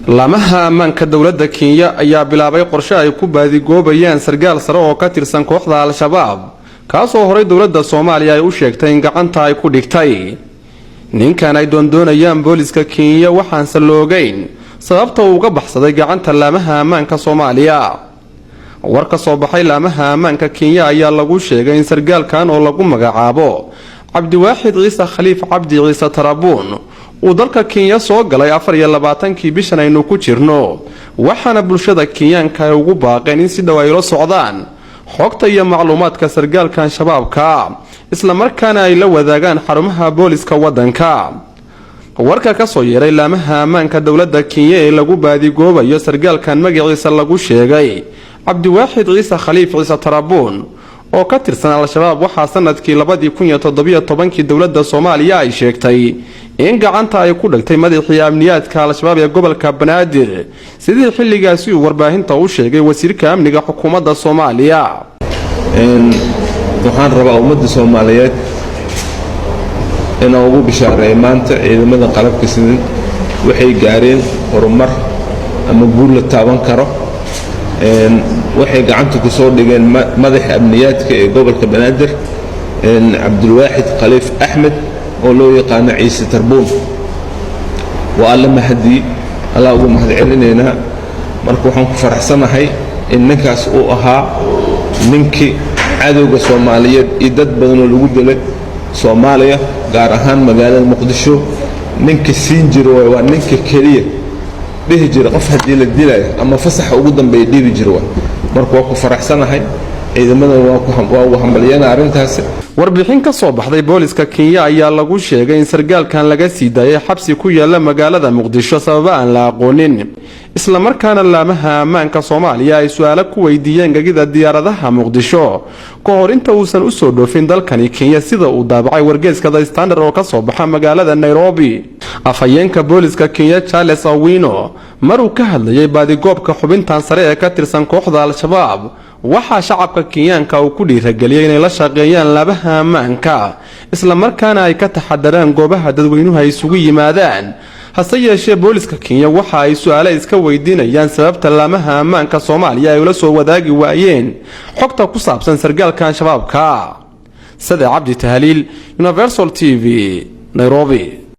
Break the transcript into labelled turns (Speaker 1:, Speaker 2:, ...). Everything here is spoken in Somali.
Speaker 1: Laamaha ammaanka dowladda Kenya ayaa bilaabay qorshe ay ku baadigoobayaan sargaal sare oo ka tirsan kooxda Al-Shabaab, kaasoo horay dowladda Soomaaliya ay u sheegtay in gacanta ay ku dhigtay. Ninkan ay doondoonayaan booliska Kenya waxaanse loogeyn sababta uu uga baxsaday gacanta laamaha ammaanka Soomaaliya. War ka soo baxay laamaha ammaanka Kenya ayaa lagu sheegay in sargaalkan oo lagu magacaabo Cabdiwaaxid Ciise Khaliif Cabdi Ciise Tarabuun uu dalka Kenya soo galay 24-kii bishan aynu ku jirno, waxaana bulshada Kenyaanka ay ugu baaqeen in si dhow ay ula socdaan xogta iyo macluumaadka sargaalkan Shabaabka, islamarkaana ay la wadaagaan xarumaha booliska waddanka. Warka ka soo yeeray laamaha ammaanka dowladda Kenya ee lagu baadigoobayo sargaalkan magaciisa lagu sheegay Cabdiwaaxid Ciise Khaliif Ciise Tarabuun oo ka tirsan Al-Shabaab, waxaa sanadkii 2017-kii dowladda Soomaaliya ay sheegtay in gacanta ay ku dhigtay madaxii amniyaadka Al-Shabaab ee gobolka Banaadir, sidii xilligaasi uu warbaahinta u sheegay wasiirka amniga xukuumadda Soomaaliya.
Speaker 2: Waxaan rabaa ummadda Soomaaliyeed inaan ugu bishaareeyo maanta ciidamada qalabka sidan waxay gaareen horumar ama guul la taaban karo. Waxay gacanta ku soo dhigeen madaxa amniyaadka ee gobolka Banaadir, Cabdulwaaxid Khaliif Axmed oo loo yaqaano Ciise Tarbuun. Waa Alle mahadii, Allah ugu mahad celinaynaa. Marka waxaan ku faraxsanahay in ninkaas uu ahaa ninkii cadowga Soomaaliyeed iyo dad badanoo lagu dilay Soomaaliya, gaar ahaan magaalada Muqdisho, ninka siin jira waay. Waa ninka keliya dhihi jira qof haddii la dilaayo ama fasaxa ugu dambeeya dhiibi jira waay. Marka waa ku faraxsanahay, ciidamadan waa ugu hambalyana arrintaasi.
Speaker 1: Warbixin ka soo baxday booliska Kenya ayaa lagu sheegay in sargaalkan laga sii daayay xabsi ku yaala magaalada Muqdisho sababa aan la aqoonin, islamarkaana laamaha ammaanka Soomaaliya ay su-aalo ku weydiiyeen gegida diyaaradaha Muqdisho ka hor inta uusan usoo dhoofin dalkani Kenya, sida uu daabacay wargeeska The Standard oo kasoo baxa magaalada Nairobi. Afhayeenka booliska Kenya, Charles Awino, maruu ka hadlayay baadigoobka xubintan sare ee ka tirsan kooxda Al-Shabaab, waxaa shacabka Kenyaanka uu ku dhiirageliyay inay la shaqeeyaan laamaha ammaanka, islamarkaana ay ka taxadaraan goobaha dadweynuhu ay isugu yimaadaan. Hase yeeshee, booliska Kenya waxa ay su-aale iska weydiinayaan sababta laamaha ammaanka Soomaaliya ay ula soo wadaagi waayeen xogta ku saabsan sargaalkan Shabaabka. Sade Cabdi Tahliil, Universal TV, Nairobi.